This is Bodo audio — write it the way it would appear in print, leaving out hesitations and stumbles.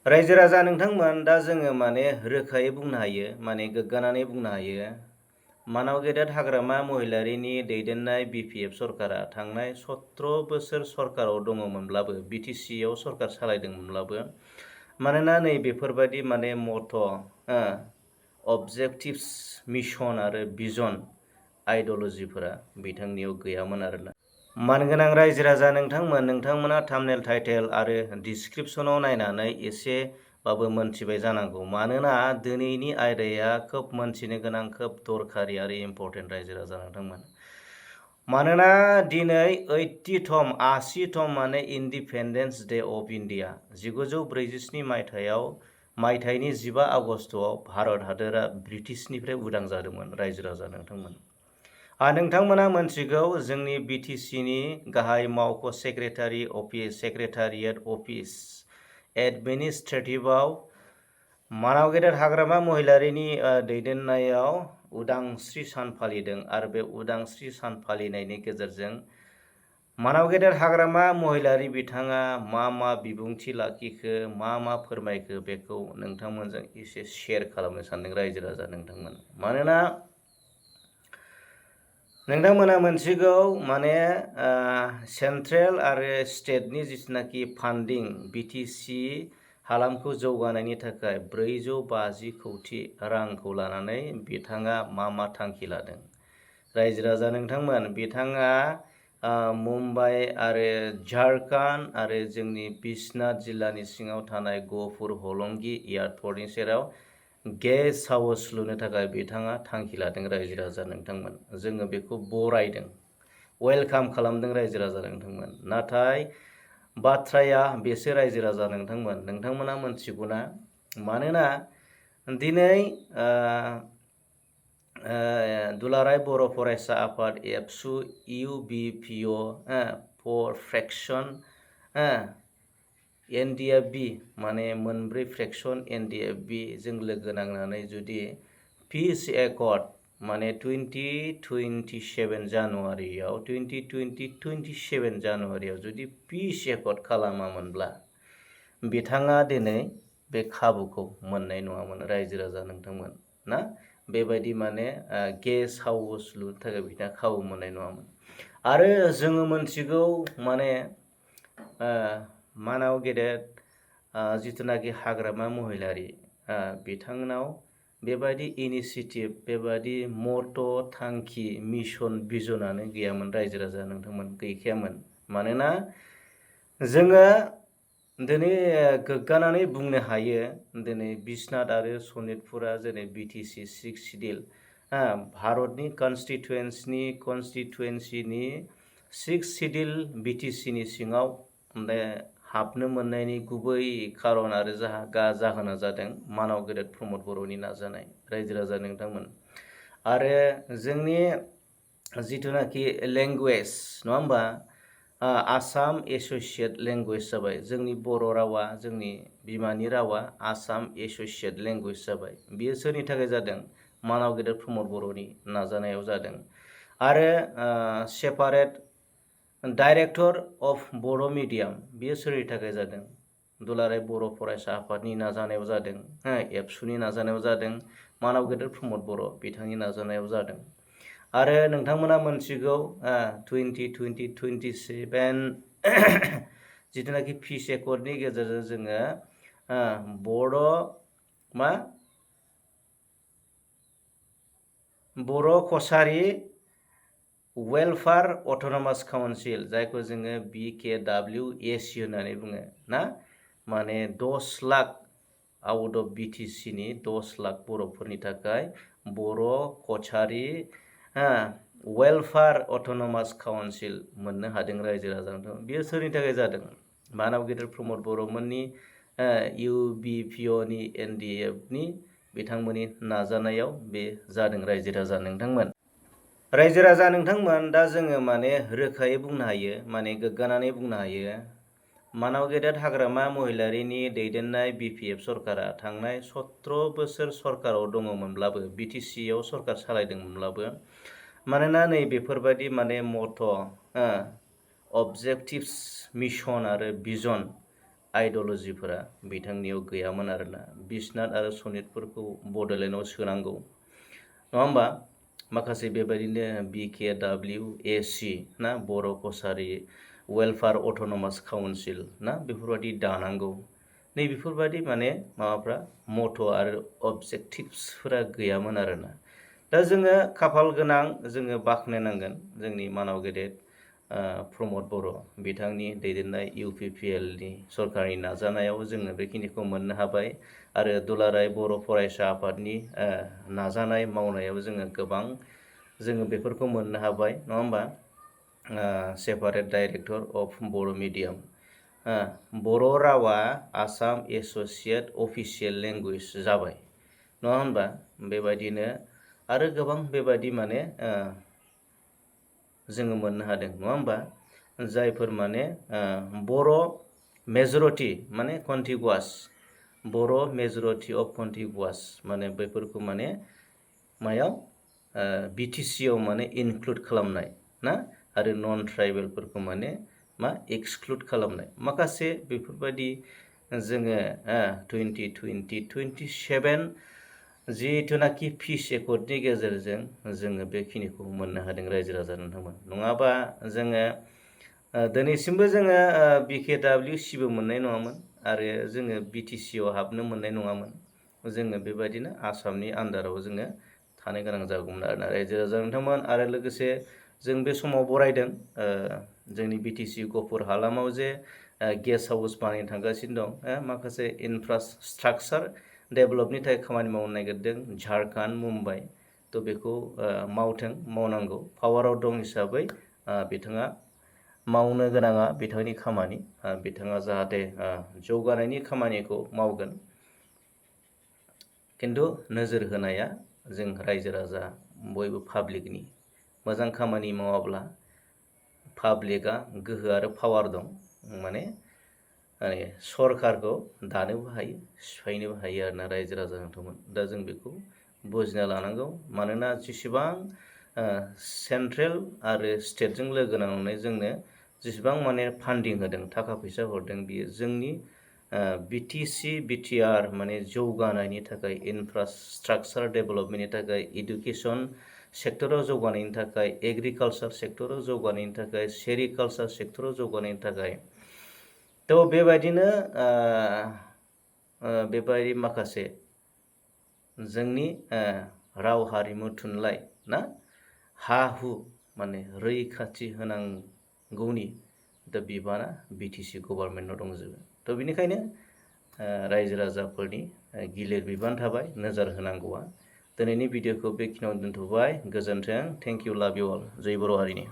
रायजो राजा नोंथांमोन दा जोङो रोखायै बुंनो हायो गोग्गानानै बुंनो हायो मानाव गेदेर हाग्रामा महिलारिनि दैदेननाय बिपिएफ सरकारा थांनाय 17 बोसोर सरकाराव दङमोनब्लाबो बिटिसिआव सरकार सालायदोंमोनब्लाबो मानोना नै बेफोरबायदि मट' अबजेक्टिभ्स मिशन आरो भिजन आइडिअलजिफोरा बिथांनियाव गैयामोन आरोना। मानगोनां रायजो राजा नोंथांमोना थाम्बनेल टाइटेल आरो डिसक्रिप्शनाव नायनानै एसेबाबो मोनथिबाय जानांगौ मानोना दिनैनि आयदाया खोब मोनथिनो गोनां खोब दरखारि आरो इम्पर्टेन्ट रायजो राजा नोंथांमोन। मानोना दिनै 80तम इन्डिपेन्डेन्स डे अफ इन्डिया 1947 मायथाइनि 15 आगस्टआव भारत हादोरा ब्रिटिशनिफ्राय उदां जादोंमोन रायजो राजा नोंथांमोन। नोंथांमोना मोनथिगौ जोंनि बिटिसिनि गाहाय मावख' सेक्रेटारियेट अफिस एडमिनिस्ट्रेटिभआव मानाव गेदेर हाग्रामा महिलारिनि दैदेननायाव उदांस्रि सान फालिदों आरो बे उदांस्रि सान फालिनायनि गेजेरजों मानाव गेदेर हाग्रामा महिलारि बिथाङा मा बिबुंथि लाखिखो मा फोरमायखो बेखौ नोंथांमोनजों एसे शेयार खालामनो सानदों रायजो राजा नोंथांमोन। मानोना नोंथांमोना मोनथिगौ सेन्ट्रेल आरो स्टेटनि जिथुनाखि फान्डिं बिटिसि हालामखौ जौगानायनि थाखाय 450 कौटि रांखौ लानानै बिथाङा मा थांखि लादों रायजो राजा नोंथांमोन। बिथाङा मुम्बाइ आरो झारखन्ड आरो जोंनि बिश्वनाथ जिल्लानि सिङाव थानाय गहपुर हलंगी एयारपर्टनि सेराव गेस्ट हाउस लुनो थाखाय बिथाङा थांखि लादों रायजो राजा नोंथांमोन। जोङो बेखौ बरायदों, वेलकाम खालामदों रायजो राजा नोंथांमोन। नाथाय बाथ्राया बेसो रायजो राजा नोंथांमोना मोनथिगौना मानोना दिनै दुलाराय बर' फरायसा आफाद एबसु UBPO फर फ्रेक्सन NDFB मोनब्रै फ्रेक्सन NDFB जों लोगो नांनानै जुदि पिस एकर्ड 2027 जानुवारियाव जुदि पिस एकर्ड खालामामोनब्ला बिथाङा दिनै बे खाबुखौ मोननाय नङामोन रायजो राजा नोंथांमोन ना। बेबायदि गेस्ट हाउस लुनो थाखाय बिथाङा खाबु मोननाय नङामोन। आरो जोङो मोनथिगौ मानाव गेदेर जिथुनाखि हाग्रामा महिलारि बिथांनाव बेबायदि इनिसिएटिभ बेबायदि मट' थांखि मिशन भिजनानो गैयामोन रायजो राजा नोंथांमोन, गैखायामोन। मानोना जोङो दिनै गोग्गानानै बुंनो हायो दिनै बिश्वनाथ आरो सनितपुरा जेरै बिटिसि 6 सिडिउल भारतनि कनस्टिटुवेन्सिनि 6 सिडिउल बिटिसिनि सिङाव हाबनो मोननायनि गुबै खारन आरो जाहोना जादों मानाव गेदेर प्रमद बर'नि नाजानाय रायजो राजा नोंथांमोन। आरो जोंनि जिथुनाखि लेंगुवेज नङा होमबा आसाम एस'सिएट लेंगुवेज जाबाय, जोंनि बर' रावा जोंनि बिमानि रावा आसाम एस'सिएट लेंगुवेज जाबाय। बियो सोरनि थाखाय जादों? मानाव गेदेर प्रमद बर'नि नाजानायाव जादों। आरो separate director of Bodo' medium बियो सोरनि थाखाय जादों? दुलाराय बर' फरायसा आफादनि नाजानायाव जादों, एबसुनि नाजानायाव जादों, मानाव गेदेर प्रमद बर' बिथांनि नाजानायाव जादों। आरो नोंथांमोना मोनथिगौ 2027 जिथुनाखि पिस एकर्डनि गेजेरजों जोङो बर' कसारी वेलफेयार अट'नमास काउन्सिल जायखौ जोङो BKWAC होननानै बुङो ना, 10 लाख आउट अफ बिटिसिनि 10 लाख बर'फोरनि थाखाय बर' कसारी वेलफेयार अट'नमास काउन्सिल मोननो हादों रायजो राजा। बेयो सोरनि थाखाय जादों? मानाव गेदेर प्रमद बर'मोननि UBPOनि NDFनि बिथांमोननि नाजानायाव बे जादों रायजो राजा नोंथांमोन। रायजो राजा नोंथांमोन दा जोङो रोखायै बुंनो हायो गोग्गानानै बुंनो हायो मानाव गेदेर हाग्रामा महिलारिनि दैदेननाय बिपिएफ सरकारा थांनाय 17 बोसोर सरकाराव दङमोनब्लाबो बिटिसिआव सरकार सालायदोंमोनब्लाबो मानोना नै बेफोरबायदि मट' अबजेक्टिभ्स मिशन आरो भिजन आइडिय'लजिफोरा बिथांनियाव गैयामोन आरोना। बिस्वनाथ आरो सनितफोरखौ बड'लेण्डआव सोनांगौ नङा होमबा? माखासे बेबायदिनो BKWAC ना बर' कसारि वेलफेयार अट'नमास काउन्सिल ना बेफोरबायदि दानांगौ। नै बेफोरबायदि माने माबाफ्रा मट' आरो अबजेक्टिभ्सफोरा गैयामोन आरोना। दा जोङो खाफाल गोनां जोङो बाख्नायनांगोन जोंनि मानाव गेदेर प्रमद बर' बिथांनि दैदेननाय UPPLनि सरकारनि नाजानायाव जोङो बेखिनिखौ मोननो हाबाय आरो दुलाराय बर' फरायसा आफादनि नाजानाय मावनायाव जोङो गोबां जोङो बेफोरखौ मोननो हाबाय नङा होमबा? Separate director of Bodo' medium Bodo' Rabha Assam associate official language जाबाय नङा होनबा? बेबायदिनो आरो गोबां बेबायदि माने जोङो मोननो हादों नङा होमबा? जायफोर माने बर' मेजरिटि माने कन्टिगुवास बर' मेजरिटि अफ कन्टिगुवास माने बेफोरखौ माने मायाव BTCआव माने इनक्लुड खालामनाय ना आरो नन ट्राइबेलफोरखौ माने मा एक्सक्लुड खालामनाय माखासे बेफोरबायदि जोङो 2027 जिथुनाखि पिस एकर्डनि गेजेरजों जोङो बेखिनिखौ मोननो हादों रायजो राजा नोंथांमोन। नङाबा जोङो दिनैसिमबो जोङो BKWCबो मोननाय नङामोन आरो जोङो BTCआव हाबनो मोननाय नङामोन। जोङो बेबायदिनो आसामनि आन्दाराव जोङो थानो गोनां जागौमोन आरोना रायजो राजा नोंथांमोन। आरो लोगोसे जों बे समाव बरायदों जोंनि BTC गफुर हालामाव जे गेस्ट हाउस बानायनो थांगासिनो दं माखासे इनफ्रास्ट्राक्चार डेभेलपनि थाखाय खामानि मावनो नागिरदों झारखन्ड मुम्बाइ थ' बेखौ मावथों मावनांगौ पावाराव दं हिसाबै बिथाङा मावनो गोनाङा बिथांनि खामानि बिथाङा जाहाथे जौगानायनि खामानिखौ मावगोन खिन्थु नोजोर होनाया जों रायजो राजा बयबो पाब्लिकनि मोजां खामानि मावाब्ला पाब्लिकआ गोहो आरो पावार दं माने सरकारखौ दानोबो हायो सिफायनोबो हायो आरोना रायजो राजा नोंथांमोन। दा जों बेखौ बुजिना लानांगौ मानोना जेसेबां सेन्ट्रेल आरो स्टेटजों लोगो नांनानै जोंनो जेसेबां माने फान्डिं होदों थाखा फैसा हरदों बियो जोंनि BTC BTR माने जौगानायनि थाखाय इनफ्रास्ट्राक्चार डेभेलपमेन्टनि थाखाय इडुकेसन सेक्टराव जौगानायनि थाखाय एग्रिकालसार सेक्टराव जौगानायनि थाखाय सेरिकालसार सेक्टराव जौगानायनि थाखाय थ' बेबायदिनो बेबायदि माखासे जोंनि राव हारिमु थुनलाइ ना हा हु माने रैखाथि होनांगौनि दा बिबाना BTC गभर्नमेन्टनाव दंजोबो। थ' बेनिखायनो रायजो राजाफोरनि गिलिर बिबान थाबाय नोजोर होनांगौआ। दिनैनि भिडिअखौ बेखिनियावनो दोनथ'बाय गोजोन्थों थेंक इउ लाभ इउ अल जय बर' हारिनि।